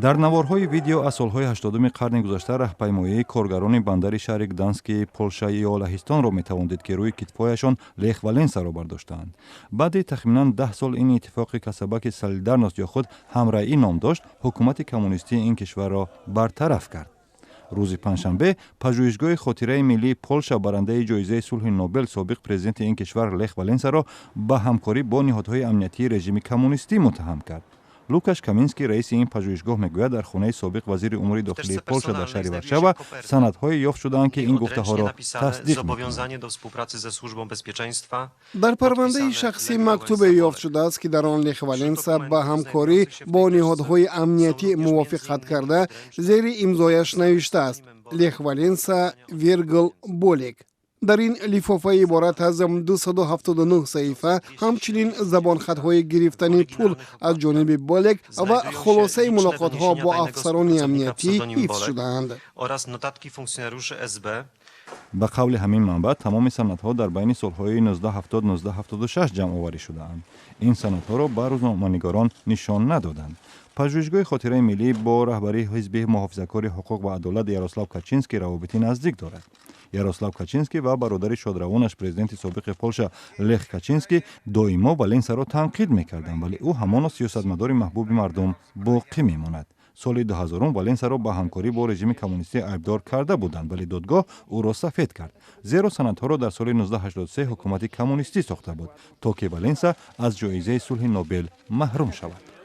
Дар наворҳои видео аз солҳои 80-уми қарни гузашта раҳпаймоии коргарони бандари шаҳри Гдански Полша ё Лаҳистонро метавон дид, ки рӯи китфҳояшон Лех Валенсаро бардоштаанд. Баъди тахминан 10 сол ин иттифоқи касаба, ки Солидарност ё худ ҳамраӣ ном дошт, ҳукумати коммунистии ин кишварро бартараф кард. Рӯзи панҷшанбе пажӯҳишгоҳи хотираи миллии Полша барандаи ҷоизаи сулҳи Нобел, собиқ президенти ин кишвар Лех Валенсаро ба ҳамкорӣ бо ниҳодҳои амниятии режими коммунистӣ муттаҳам кард. Лукаш Каминский, раиси ин пажӯҳишгоҳ, мегӯяд, дар хонаи собиқ вазири умури дохилии Полша дар шаҳри Варшава санадҳое ёфт шудаанд, ки ин гуфтаҳоро тасдиқ мекунанд. Дар парвандаи шахсӣ мактубе ёфт шудааст, ки дар он Лех Валенса ба ҳамкорӣ бо ниҳодҳои амниятӣ мувофиқат карда, зери имзояш навиштааст: «Лех Валенса виргул Болек». Дар ин лифофа иборат аз 279 саҳифа ҳамчунин забонхатҳои гирифтани пул аз ҷониби Болек ва хулосаи мулоқотҳо бо афсарони амниятӣ ҳифз шудаанд. Ба қавли ҳамин манбаъ, тамоми санадҳо дар байни солҳои 1970-1976 ҷамъоварӣ шудаанд. Ин санадҳоро ба рӯзноманигорон нишон надоданд. Пажӯҳишгоҳи хотираи миллӣ бо раҳбарии ҳизби муҳофизакори ҳуқуқ ва адолат Ярослав Качинский равобити наздик дорад. Ярослав Качинский ва бародари шодравонаш, президенти собиқи Полша Лех Качинский, доимо Валенсаро танқид мекарданд, вале ӯ ҳамоно сиёсатмадори маҳбуби мардум боқӣ мемонад. Соли 2000 Валенсаро ба ҳамкорӣ бо режими коммунистӣ айбдор карда буданд, вале додгоҳ ӯро сафед кард, зеро санадҳоро дар соли 1983 ҳукумати коммунистӣ сохта буд, то ки Валенса аз ҷоизаи сулҳи Нобел маҳрум шавад.